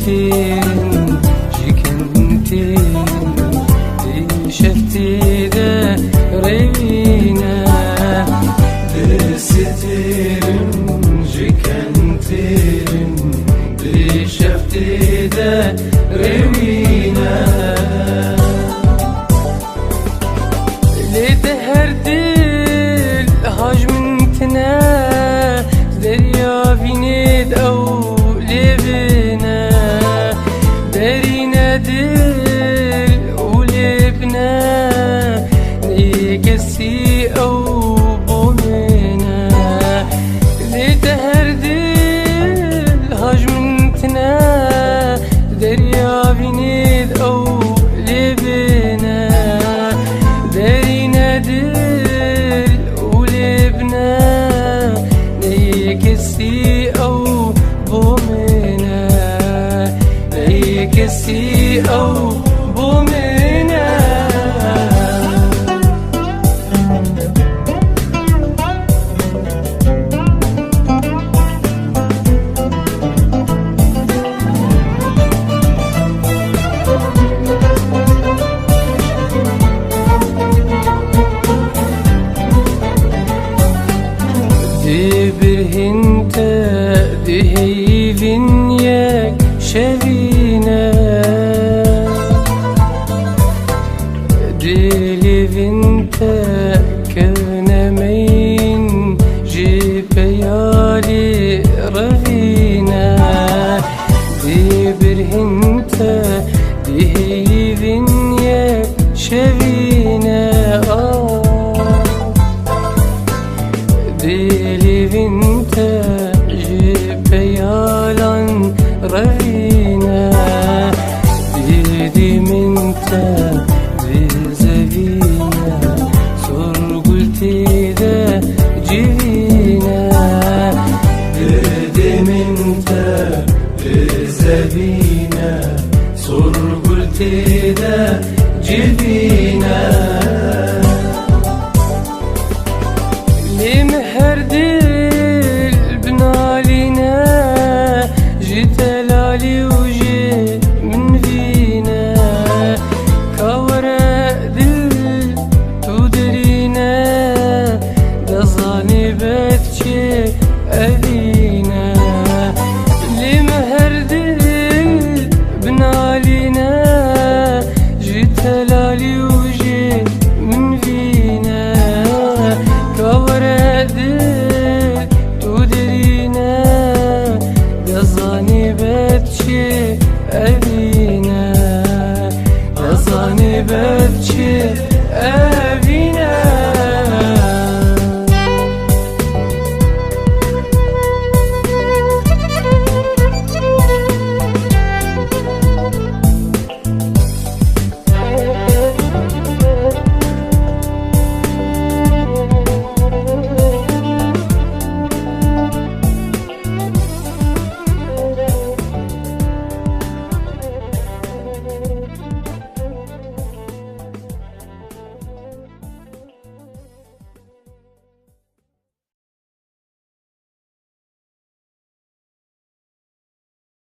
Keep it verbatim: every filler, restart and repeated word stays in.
Têrin, ji ken têrin, di şeftê de rewîne. Di sitêrin, ji ken têrin, di şeftê de rewîne. Lê te her dil haj min tine, derya vînê de ew lê bine. Derîne dil û lê bine, nê kesî ew bo min e. Lê te her dil haj min tine, derya vînê de ew lê bine. Derîne dil û lê bine, nê kesî ew bo min e. Nê kesî ew bo min e. Di birhîn te, di heyvîn yek şevîne. Di lêvîn te kevne meyîn, ji peyalî revîne. Di birhîn te, di heyvîn yek şevîne. Ah. Di lêvîn te ji peyalan revîne. Di dêmên te bizevîne, sorgul tê de civîne. Di dêmên te bizevîne, sorgul tê de civîne.